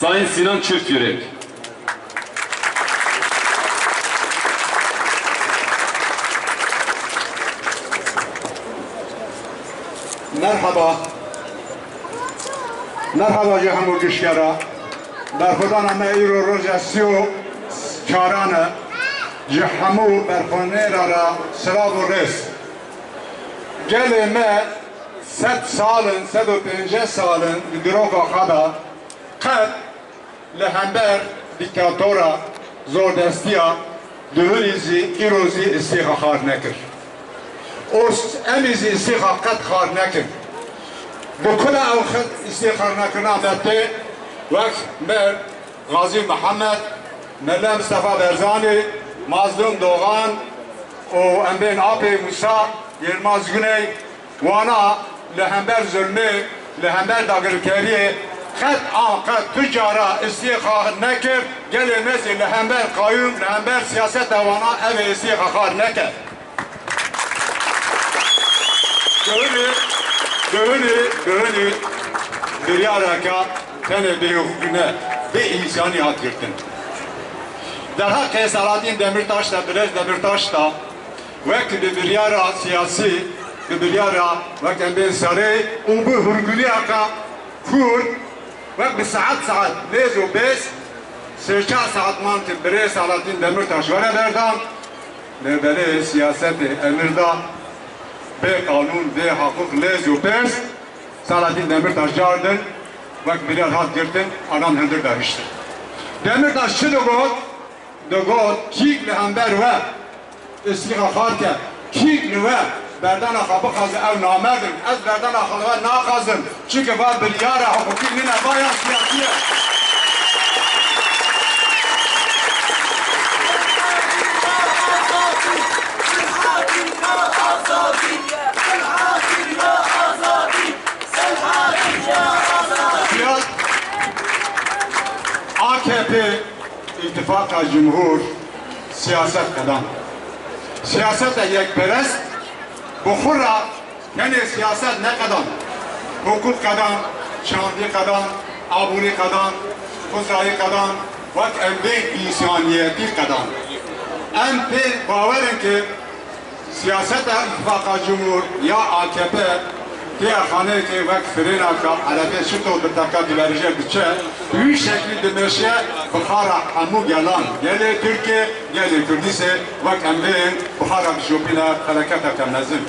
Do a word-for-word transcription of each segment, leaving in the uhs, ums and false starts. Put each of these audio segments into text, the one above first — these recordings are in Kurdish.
Sayın Sinan Çiftyürek. Merhaba. Merhaba ji hemû gişkera. Berxwedana me îro roja sî û çaran e. Ji hemû berxwedêra re silav û rêz. Gelê me sed sal in, sed û pêncî sal in di dîroka xwe de qet li hember dîktatora zordestiya duhunî zî îro zî îstîxa xar nekir. Û s-, em ê zî îstîxa qet xar nekin. Bi kula ew xet îstîxa xar nekirina me tê wek me Gazî Mihemed, Mele Mistefa Berzanî, Mazlûm Dogan û em bên Apê Mûsa, Yilmaz Guney, wana li hember zulmê, li hember dagirkeriyê qet an qet tu cara îstîxa nekir, gelê me zî li hember qayûm, li hember siyaseta wana ev ê îstîxa xar neke. Duhunî, duhunî, duhunî biryareke tenê bêhukî ne, bê însanî hat girtin. Derheqê Selahattin Demirtaş de, Birêz Demirtaş de, wek bi biryara siyasî, bi biryara wek em bên serê û bi hûrguliyeke kûr, wek bi saet saet lêz û pêz, sê çar saet man ki birêz Selahattin Demirtaş were berdan, lê belê siyasetê emir da, bê qanûn, bê heqûq, lêz û pêz, Selahattin Demirtaş cardin, wek biryar hat girtin, anam hundir de hiştin. Demirtaş çi digot? Digot, kîk li hember we îstîxa xar ke, kîk li we berdana xwe bixwaze, ew namerd in. Ez berdana xwe li we naxwazim. Çunke va biryara hiqûqî nîne, va ya siyasî ye. Siyas-, A K P, Îtifaqa Cumhur, siyaset qedan. Siyaseta yekperest bi xwe re tenê siyaset neqedan. Hiqûq qedan, çandî qedan, aborî qedan, xwezayî qedan, wek em bên însaniyetî qedan. Em pê bawer in ki siyaseta Îtifaqa Cumhur ya A K P tê xaneyekê wek firênaka erebê çito bi teka diverije diçe, bi wî şeklî dimeşe bi xara hemû gelan, gelê Tirkê, gelê Kurdîsê, wek em bên bi xara dişopîne felaketeke mezin.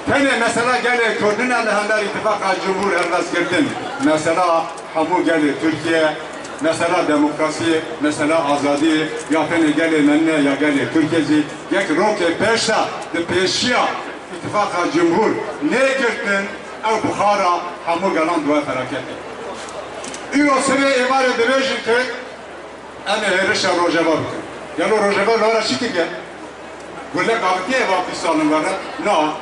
Tenê mesela gelê Kurd nîne li hember Îtifaqa Cumhur helwestgirtin. Mesela hemû gelê Tirkiye, mesela demokrasiyê, mesela azadiyê, ya tenê gelê me nîne ya gelê Tirkiye zî yek rokê pêş de di pêşiya Îtifaqa Cumhur nêgirtin, ew bi xara hemû gelan diwe felaketê. Îro sibê êvarê dibêjin ki Em ê hêrişa Rojava bikin. Gelo Rojava li we re çi kiriye? Gulek avitiye va bîst salin we re? Na.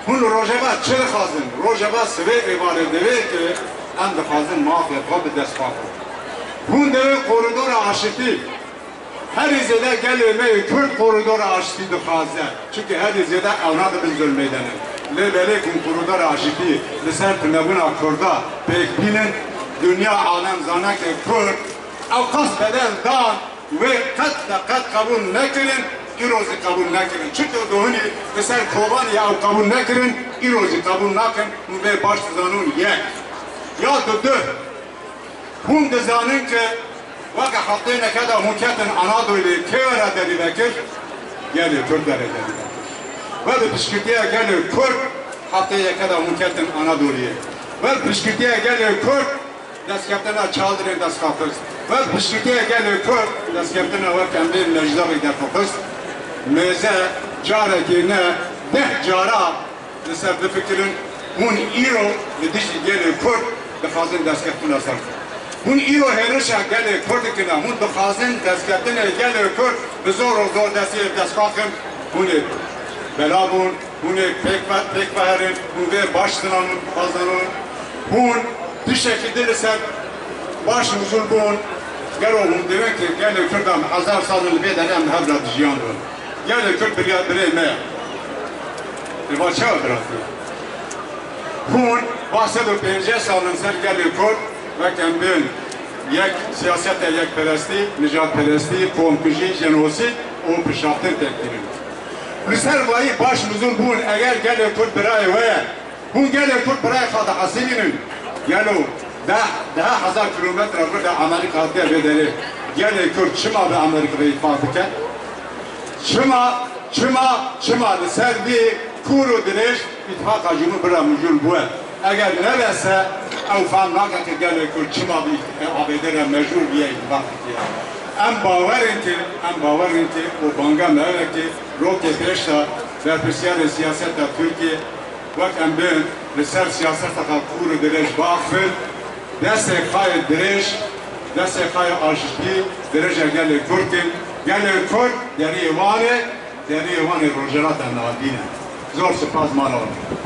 Hûn li Rojava çi dixwazin? Rojava sibê êvarê divê ki em dixwazin mafê xwe bi dest xwe xwe. Hûn divê koridora aşitî. Herî zêde gelê me yê Kurd koridora aşitî dixwaze. Çunke herî zêde ewna di bin zulmê de ne. Lê belê ku hûn koridora aşitî li ser tunebûna Kurda pêk bînin, dinya alem zane ke Kurd Ew qas bedel dan, wê qet de qet qebûl nekirin, îro zî qebûl nekirin. Çito dohunî li ser Kobanê ew qebûl nekirin, îro zî qebûl nakin, hûn vê baş dizanin yek. Ya didu, hûn dizanin ki weke hefteyê neke de hûn ketin Anadolê kê were derî vekir? Gelê Kurd were derî vekir. We bi piştgirtiya gelê Kurd hefteyê yeke de hûn ketin Anadoliyê. We bi piştgirtiya gelê Kurd Destkeftina çadirên destxwexist. Wek piştgirtiya gelê Kurd, destkeftina wek em bên Necdabê derxwexist. Mêze carekê ne deh cara li ser bifikirin, hûn îro li dijî gelê Kurd dixwazin destkeftina ser xwe. Hûn îro hêrişa gelê Kurd dikine, hûn dixwazin destkeftinê gelê Kurd bi zor û zordestiyê destxwe kin, hûn ê bela bûn. Hûn ê pêk ve-, pêk ve herin, hûn vê baş zinanin, xwe zanin. Hûn tiştekî din li ser baş mizûl bûn. Gelo hûn divên ki gelê Kurd em hezar sal in li vê derê em li hev re dijiyan bin. Gelê Kurd birê, birê me ye. Ê va çawa birasî? Hûn va sed û pêncî sal in ser gelê Kurd wek em bên Yek siyaseta yekperestî, nijadperestî, komkujî, jenosîd û pişaftin tev kirin. Li ser vayî baş mizûl bûn, eger gelê Kurd birayê we ye, hûn gelê Kurd birayê xwe dihesibînin. Gelo deh, deh hezar kilometre vir de Amerîka hatiye vê derê. Gelê Kurd çima bi Amerîka ve îtfaq dike? Çima, çima, çima li ser vî kûr û dirêj îtifaqa ji nû bira mijûl bûye? Eger nebese, ew fam nake ke gelê Kurd çima bi avêdere mecbûr bûye îtifaq dike. Em bawer in ke, em bawer in ke û banga me ev e ke rokê pêş de berpirsiyarê siyaseta Tirkiyê wek em bên li ser siyaseta xwe kûr û dirêj biaxivin, destê xwe yê dirêj, destê xwe yê aştî dirêja gelê Kurd in. Gelê Kurd deriyê wan e, deriyê wan ê Rojhilata Navîn e. Zor spas, mala wan.